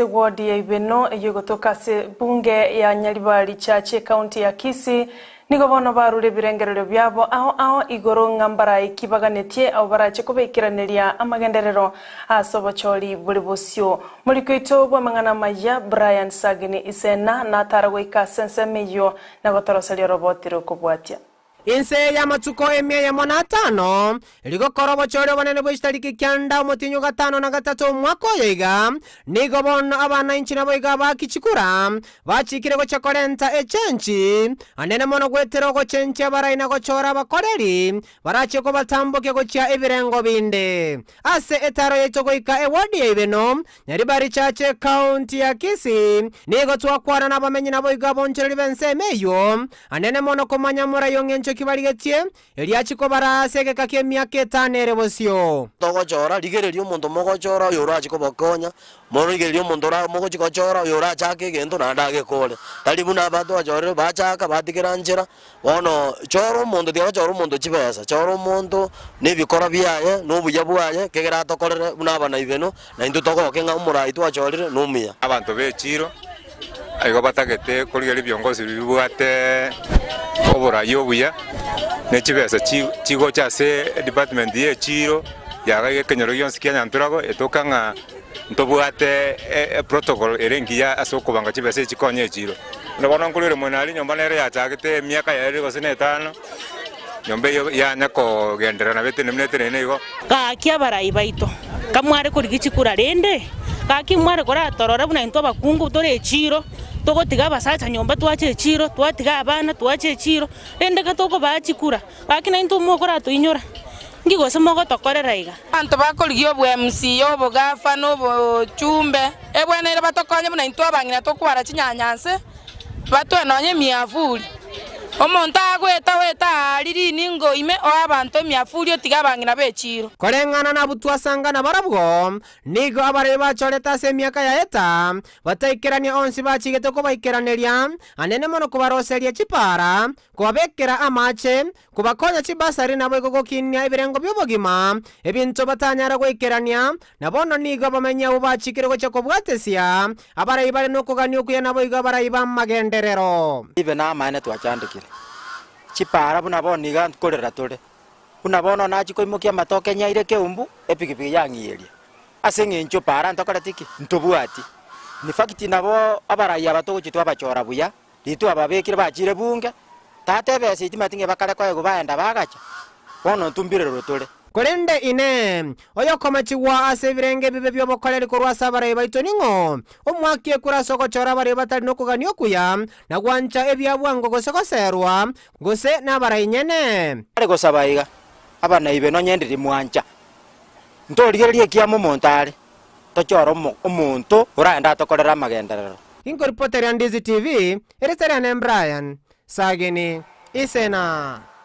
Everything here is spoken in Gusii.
Ewodi ya Ibeno eyio egotoka ase bunge ya Nyaribari Church ecounty ya Kisii nigo bono barure ebirengererio biabo ao ao igoro ng'a mbaraiki baganetie abo barache kobaikeraneria amagenderero ase obochori bore bosio. Moriko oito bw'amang'ana amaya Brian Sagini Isena natara goika ase ensemo eyio na gotoroseria oroboti rokobwatia. Inse y'amatuko emia eyemo na atano, rigokora obochori obonene bwe chitariki kianda omotienyi o gatano na gatato omwaka oyo iga, nigo bono abanainchi naboigo abaaki chikura bachikire gochia korenta echenchi anene mono goetera ogochenchia abarai na gochora abakoreri barachie kobatambokia gochia ebirengo binde. Ase etaaro yaito goika ewodi ya Ibeno, Nyaribari Church Ekaunti ya Kisii, nigo twakwana nabamenyi naboigo abonchoreri b'ensemo eyio, anene mono komanya morai ong'encho ki barigetie, erio achie kobaraa ase egeka ki'emiaka etano ere bosio. Togochora, rigereria omonto mogochora oyo orache kobakonya, morigererie omonto ora mogochi gochora oyo orachake egento naende agekore. Tari buna aba twachorire bachaka batigera nchera, Bono chora omonto, tiga gochora omonto chibesa, chora omonto na ebikora biaye, na obuya bwaye, ekegera atokorere buna abanaibeno, na intwe togoke ng'a omorai twachorire nomuya. Abanto b'echiiro igo batagete korigereria ebiongozi bibwate oborai obuya, ne chibesa chigocha ase edepartment y'echiiro yagaiga ekenyoro gionsi kia Nyanturago etoka ng'a ntobwate eprotocol ere engiya ase okobanga chibesa echi chikonya echiiro. Buna bono nkorwere mwene aria enyomba nere yachagete emiaka yaerire gose na etano, enyomba eyio yanya kogenderera nabo etenene buna etenene igo. Gaki abarai baito, kamware korigia chikura rende, gaki mware koratorore buna intwe abakungu tore echiiro, togotiga abasacha nyomba twacha echiiro, twatiga abana twacha echiiro, rende gatokobaa chikura, gaki naintwe mokoratoinyora, Nki gose mogotokorera iga? Abanto bakorigia obwemca, obogafa, na obochumbe, ebweneire batokonye buna intwe abang'ina tokwara chinyanya nse, batwe nonya emiafuri. Omonto agoeta oete aaria riningo ime oe abanto emiafuri otige abang'ina b'echiiro. Koreng'ana nabwo twasanga nabarabwo, nigo abarei bachorete ase emiaka yaeta, bataikerania onsi bachigete kobaikeraneria, anene mono kobaroseria chipaara, kobabekera amache, Kobakonya chibasari naboigo gokinia ebirengo bi'obogima, ebinto batanyara goikerania, na bono nigo abamenyi abwo bachikire gochia kobwatesia, abarai bare nokogania okuya naboigo abarai b'amagenderero. Ibe namaene twachandekire chipara buna bono iga nkorera tore, buna bono nachia koimokia amatoke nyaire keumbu, epikipiki yang'iyeria. Ase eng'encho para ntokoreti ki? Ntobwati. In fact nabo abarai aba togochia twabachora buya, Riria twababekire bachire bunge, tata ebesa etimati ng'a bakare koegwa baenda bagacha, bono ntumbirerwe tore. Korende Inee, oyokomachigwa ase ebirenge ebibe bi'obokoreri korwa ase abarai baito ning'o? Omoaki ekure ase ogochora abarai batari nokogania okuya, na gwancha ebia bwango gose goseerwa, gose nabarai nyene? Are gosaba iga, Abanaibe nonye ndiri mwancha, ntorigererie ekiama omonto are, tochore omonto oraende atokorere amagenderero. Inkoripoteria Ndizi TV, erieta riane Brian Sagini Isena.